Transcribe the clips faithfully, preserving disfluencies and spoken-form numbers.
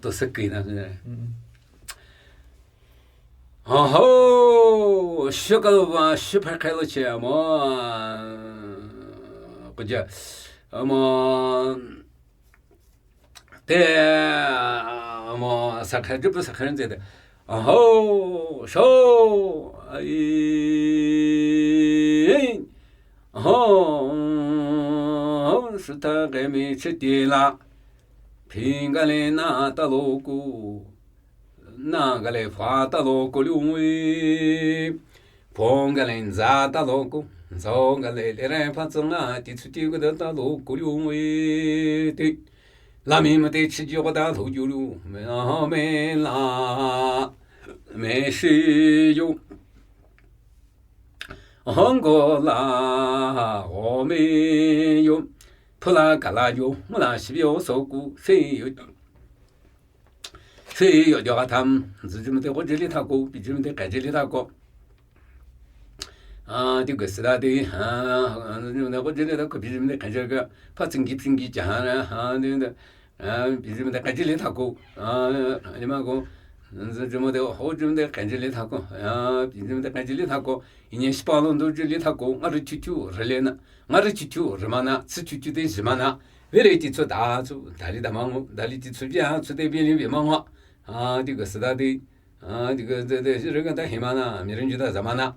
to saki na. Aho, shukalo ba, shupha khalo che amo. Kuja, amo. Te, amo, sakha jupu sakha nze te. Aho, sho, ai, aho, shuta gemi chitila. Pingale na taloku. Na gale fa taloku liu ngui. Phong gale nza taloku. Nzo gale lere fa tsanga ti tsuti gada taloku liu ngui. Ti. Lami mate chiji gada lo ju lu. Me na me la. Me shi ju. Hongo la. Ho me ju. Pula kala ju. Mula shibi o soku. Shi ju. Sui yo jo atam, zujumte ko jili tako, bijumte ka jili tako. Ah, di ko sida di, ah, zujumte ko jili tako, bijumte ka jili ka, pa tsingi tsingi ja, ah, di, di, ah, bijumte ka jili tako, ah, lima ko, zujumte ho jumte ka jili tako, ah, bijumte ka jili tako, inye sipalo ndo jili tako, ngari chuchu, relena, ngari chuchu, remana, tsi chuchu de jimana, Viri ti tsu da tsu, dali da mangu, dali ti tsu bia tsu de bili bi mangu. Ah, di ko sida di. Ah, di ko de, de, ri ko da himana, mi rin ju da zamana.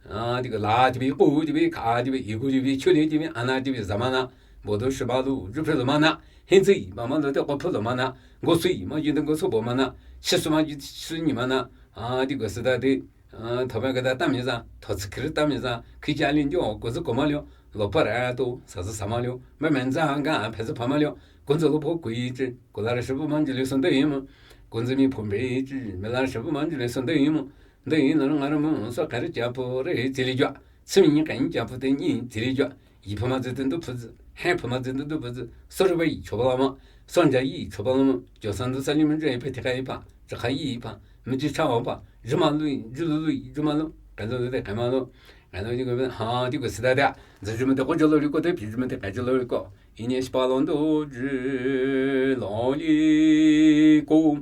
Ah, di ko la di bi, ku di bi, ka di bi, i ku di bi, chu di bi, ana di bi zamana. Bodo shiba lu, ju phe lu mana. Hinzi, mama lu de ko phe lu mana. Go sui, ma ju de go su bo mana. Shi su ma ju su ni mana. Ah, di ko sida di. Thaba gada tamizang, thotsü kiri tamizang, kija lin jo, kuzu koma lio, lopa ra to, sazu sama lio, me menza nga, pezi pama lio, kunzu lopo kui chi, kulara shibu manju le sonde yimo, kunzu mi pombe chi, melara shibu manju le sonde yimo, de yin la ngara mo, so kari japo re zili jwa, simi ni kan japo te ni zili jwa, Yipama zidin du puzi, hepama zidin du puzi, sorba yi chobalama, sonja yi chobalama, josan du salim je pe teka ipa, jaka yi ipa, miji chawa pa, juma lui, julu lui, juma lu, kalo de kama lu, kalo di ko ha di ko sida da, zajuma de ko jalo liko de, pijuma de kajalo liko, inye spalon do ji lo liko,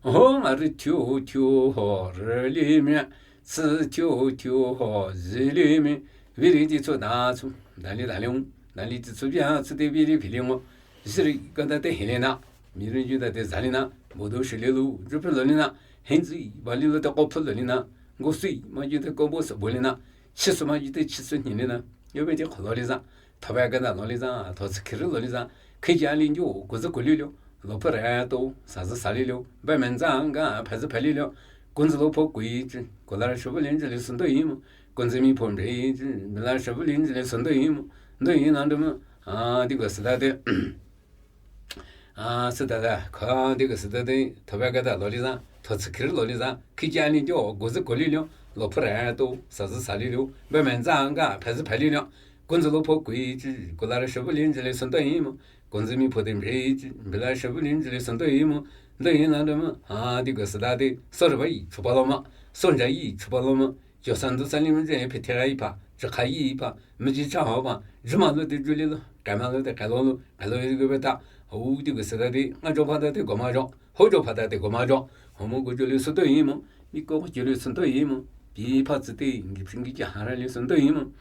ho ari tiu tiu ho re li mi, Tsi tiu tiu ho zi li mi, viri ti tsu da tsu, dali dali ung, dali ti tsu bia tsu de viri pili ngo, ziri kanda te hili na, miri ju da te zali na, bodo shili lu, ju phi lo li na, henzi, bali lo te ko phi lo li na, ngo sui, ma ju te ko bo sa bo li na, chi su ma ju te chi su ni li na, yo be te ko lo li za, Thaba gada lo li za, thotsü kiri lo li za, kija lin jo, kuzu kuli lio, lopa ra to, sazu sali lio, ba menza nga, phazu phali lio, kunzu lopo kui chi, kulara shibu lin ji le sondo yimo, kunzu mi pom re chi, bilara shibu lin ji le sondo yimo, ndo yin na ndemo, ah, di ko sida de. Ah, sida da, ka di ko sida de, thaba gada lo li za, thotsü kiri lo li za, kija lin jo, kuzu kuli lio, lopa ra to, sazu sali lio, ba menza nga, phazu phali lio, Kunzu lopo kui chi, kulara shibu lin ji le sondo yimo. Kunzu mi pho de mre chi, bilara shibu lin ji le sondo yimo. Ndo yin na ndemo, ha di ko sida de, sorba yi, chubaloma. Sonja yi, chubaloma. Josan du salim je pe tera ipa, jaka yi ipa, miji chawa pa, juma lo de ju li lo, kama lo de kalo lo, kalo yi ko be ta. Ho di ko sida de, nga jo pa da de goma jo. Hojo phada te goma jo. Homo gojo le soto yimo. Miko gojo le soto yimo. Pi pha tsi te, ngi pshingi ki hara le soto yimo.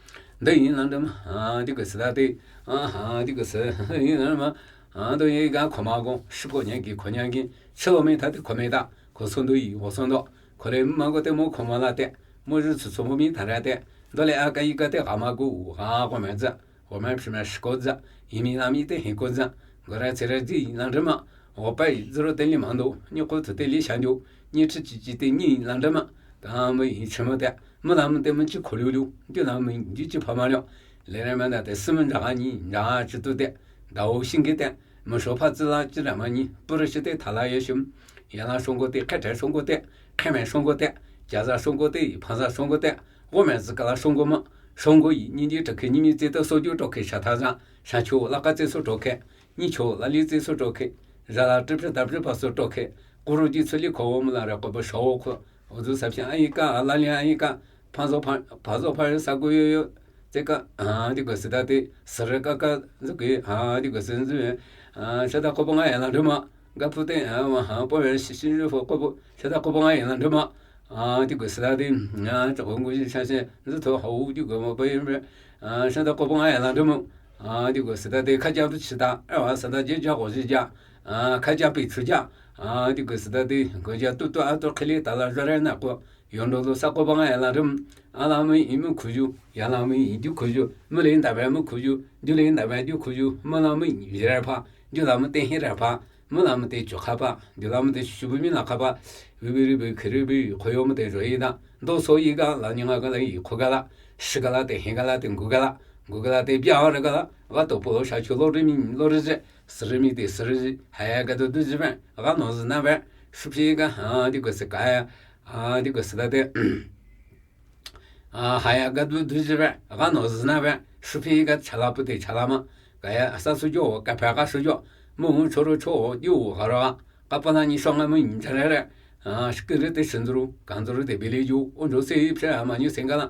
Nda yin nanda ma. Ah, di ko sida te. Ah, ha, di ko sida yin nanda ma. Ah, do ye ga khoma go. Shiko nya ki khonya ki. Chilo me ta te khome ta. Ko sondo yi, ko sondo. Ko le ma go te mo khoma la te. Mo ju tsu tsu mo mi ta ra te. Do le a ka yi ka te ga ma go. Ga go me za. Goma pshime shiko za, imi nami te hiko za, gora tsere zi nandrema, gopai zero te li mando, ni ko te li shanjo, ni chi chi chi te ni nandrema, ta mo yi chimo te, mo la mo te mo chi ko liu liu, di la mo yi chi pa ma liu, le re ma da te si mo nja ga ni, nja chi tu te, da o shin ge te, mo sho pa zi la chi la ma ni, pu re shi te ta la ye shim, ya la shong go te, khe te shong go te, khe me shong go te, ja za shong go te, pa za shong go te, Goma zikala shongo ma, shongo yi, ni di teke ni mi zeta sojo toke shata za, shacho la ka tse so toke, nicho la li tse so toke, jala tripse tapse pa so toke, kuru di tsuli ko wo mula ra ko ba sho ko, ozu sapsha ayi ka, la li ayi ka, pazo pa, pazo pa sa go yo yo, zeka, ah, di ko sida te, sere ka ka, zuke, ah, di ko sen zu, ah, shata ko ba nga ya la duma, Gapfu te, a, wa ha, po ya shi shi fu ko bu, sha da ko bu nga ya la ndrü ma. A, di gu sü da de, a, cha ko ngu shi sha shi, zu to ha u di gu ma pe yin be. A, sha da ko bu nga ya la ndrü ma. A, di gu sü da de, ka ja bu chi da, a, wa sa da je ja ko ji ja. A, ka ja pi chu ja. A, di gu sü da de, ko ja tu tu a tu khili ta la ja re na ko. Yondro lo sa ko ba nga ya la rüm, a la mü i mü khu yu, ya la mü i ju khu yu, mü le nda ba mü khu yu, ju le nda ba ju khu yu, mü la mü i re pha, ju la mü te hi re pha, mü la mü te chu kha pha, ju la mü te shu bu mi la kha pha, wi wi ri bi khi ri bi, kho yo mü te jo i da, do so i ga la, nyi nga ga la i khu ga la, shi ga la te hi ga la te ngu ga la, ngu ga la te bia re ga la, ga to po lo sha chu lo ri mi, lo ri je, sü ri mi te sü ri ji, ha ya ga do du ji ba, ga no zi na ba, shu phi ga, ha, di gu sü ka ya, a, di gu sü da de. A, ha ya ga du du ji ba, ga no zi na ba, shu phi ga cha la pu de cha la ma. Ga ya sa su jo, ga pha ga shu jo. Mu hu cho ro cho, yu ga ra. Ga pa na ni shong a mu ni cha re re. A, shi ke re de shen zu ru, gan zu ru de bi li ju, on jo se phe a ma ni sen ga la.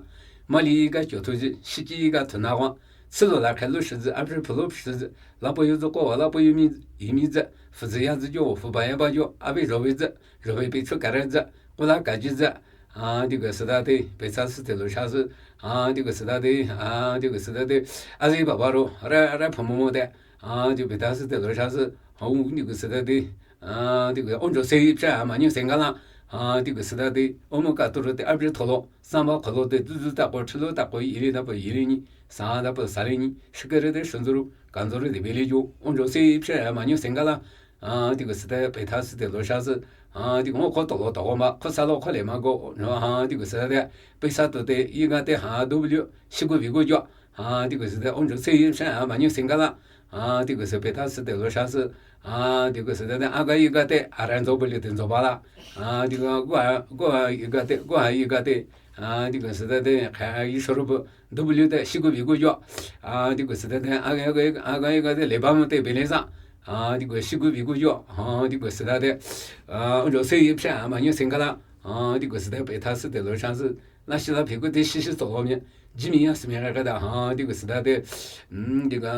Ma li ga jo tu ji, shi ji ga tu na wa. Tsi lo la kha lu shi zi, a phe pu lo shi zi. La po yu zu ko, la po yu mi, yi mi zi. Fu zi ya zi jo, fu ba ya ba jo, a bi jo bi zi. Jo bi bi chu ka re zi. Ku la ka ji zi. A, di gu sü da de, pe sa sü de lo sha sü. A, di gu sü da de, a, di gu sü da de. A zi ba ba ro, re, re pha mo mo de. A, di pe ta sü de lo sha sü. A, u, di gu sü da de. A, di gu, on jo se phe a ma ni sen ga la. A, di gu sü da de. O mo ka tu ro de, a bi to lo. Sa ma ko lo de, du du ta ko, chi lo ta ko, yi li da po yi li ni. Sa da po sa li ni. Shi ke re de shen zu ru, gan zu ru de bi li ju. On jo se phe a ma ni sen ga la. A, di gu sü de, pe ta sü de lo sha sü. A, di gu mo ko to lo to ma, ko sa lo ko le ma go, no, a, di gu sü de, pe sa to de, yi ga de, ha, du bu liu, shi gu bi gu jo. A, di gu sü de, on jo se yi sha, a, ma ni sen ga la. A, di gu sü pe ta sü de lo sha sü. A, di gu sü de, a ga yi ga de, a ran zo bu liu de zo ba la. A, di gu, gu a, gu a yi ga de, gu a yi ga de. A, di gu sü de, de, ka yi shu ru bu. W de shi gu bi gu jo. A, di gu sü de de, a ga, a ga, a ga, a ga de le ba mo de bi le za. A, di gu shi gu bi gu jo. A, di gu sü de de. A, on jo se yi phe a ma ni sen ga la. A, di gu sü de pe ta sü de lo sha sü. La shi la phe gu de shi shi zo lo mi. Ji mi ya si mi ga ga da. A, di gu sü de de. Mm, di ga,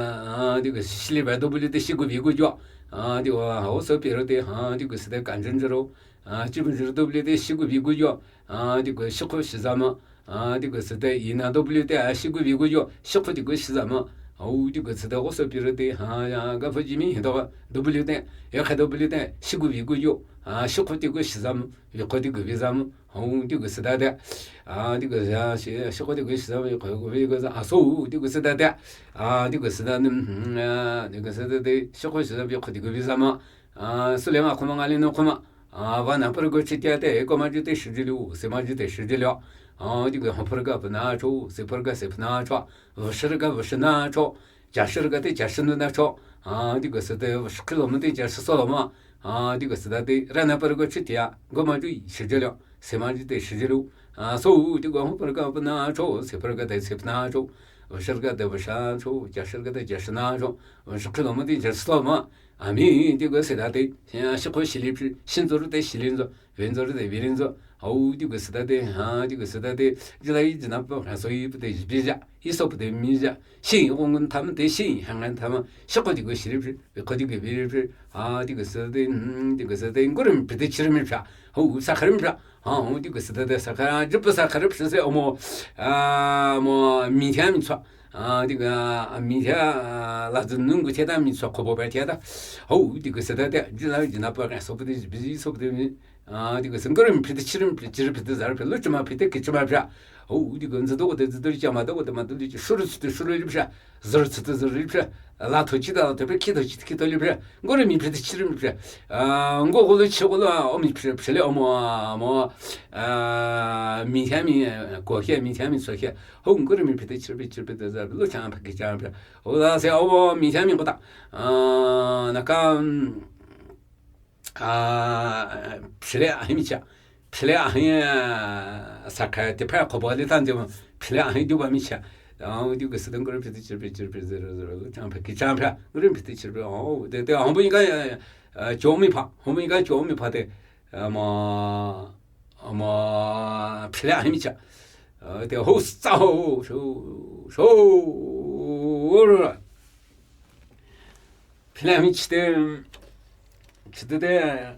a, di gu shi li ba W de shi gu bi gu jo. A, di wa, o so pi ro de. A, di gu sü de gan jen je ro. A, ji bu je ro W de shi gu bi gu jo. A, di gu shi khu shi za ma. A, di gu sü de yi na W de a shi gu bi gu jo, shi khu di gu shi za ma. A, u, di gu sü de o so pi ro de, ha, ya, ga fu ji mi hi do, W de, ya kha W de, shi gu bi gu jo. A, shi khu di gu shi za ma, bi khu di gu bi za ma. A, u, di gu sü de de. A, di gu ya, shi, shi khu di gu shi za ma, bi khu gu bi gu za. A, so, u, di gu sü de de. A, di gu sü de, mm, a, di gu sü de de, shi khu shi za, bi khu di gu bi za ma. A, sü le nga khu ma nga le no khu ma. A, va na pur gu chi tia de, go ma ju de shi ji liu, se ma ju de shi ji liu. A, di gu ha pur ga pa na cho, se pur ga se pa na cho, va shi ga va shi na cho, ja shi ga de ja shi na cho. A, di gu sü de va shi kilo ma de ja shi so lo ma. A, di gu sü de de, ra na pur gu chi tia, go ma ju shi ji liu, se ma ju de shi ji liu. A, so, di gu ha pur ga pa na cho, se pur ga de se pa na cho, va shi ga de va sha cho, ja shi ga de ja shi na cho, va shi kilo ma de ja shi so lo ma. Amen, di gu sü de de, shi khu shi li phi, shin zu ru de shi lin zu, wen zu ru de wen lin zu. A, u, di gu sü de de, ha, di gu sü de de, ji la yi ji na pa, ha so yi pu de bi ja, yi so pu de mi ja. Shi yi gong gun ta ma de, shi yi han gan ta ma. Shi khu di gu shi li phi, wen khu di gu bi li phi. A, di gu sü de, mm, di gu sü de, ngu ru mi phi de chi ru mi phi. A, u, sa kha ru mi phi. A, u, di gu sü de de, sa kha, ji pu sa kha ru phi se, o mo, a, mo, mi tia mi chwa. A, di gu, a, mi tia, a, la zi nung gu tia da mi chwa ko bo ba tia da. Ho, di gu sü de de, ji la ji na pa, so pu de, bi so pu de mi. A, di gu sü ngu ru mi phi de, chi ru mi phi, ji ru phi de, za ru phi, lu chi ma phi de, ki chi ma phi. Ho, di gu nzi do de, zi do li chi ma do de, ma do li chi, shu ru chi de, shu ru li phi. Zi ru chi de, zi ru li phi. La to chi da, la to phi, ki to chi, ki to li phi. Ngu ru mi phi de, chi ru mi phi. A, ngu gu lu chi gu lu, o mi phi, phi le, o mo, mo, a, mi tia mi, ko hie, mi tia mi so hie. Ho, ngu ru mi phi de, chi ru phi, chi ru phi de, za ru phi, lu chi ma phi, ki chi ma phi. Ho, la se, o mo, mi tia mi ko ta. A, na ka, mm, a, phi le a hi mi cha. Phi le a hi, a, sa ka te pa ko bo le tan de mo. Phi le a hi du ba mi cha. A, di gu sü de ngu ru phi de, chi ru phi, chi ru phi, zero, zero, lu chi ma phi, ki chi ma phi. Ngu ru mi phi de, chi ru phi. O, de, de, ho bu yi ga, a, jo mi pa. Ho bu yi ga jo mi pa de. A, mo, a, mo, phi le a hi mi cha. A, de ho sa ho, so, so, ru ra. Phi le a hi mi chi de, Chitete,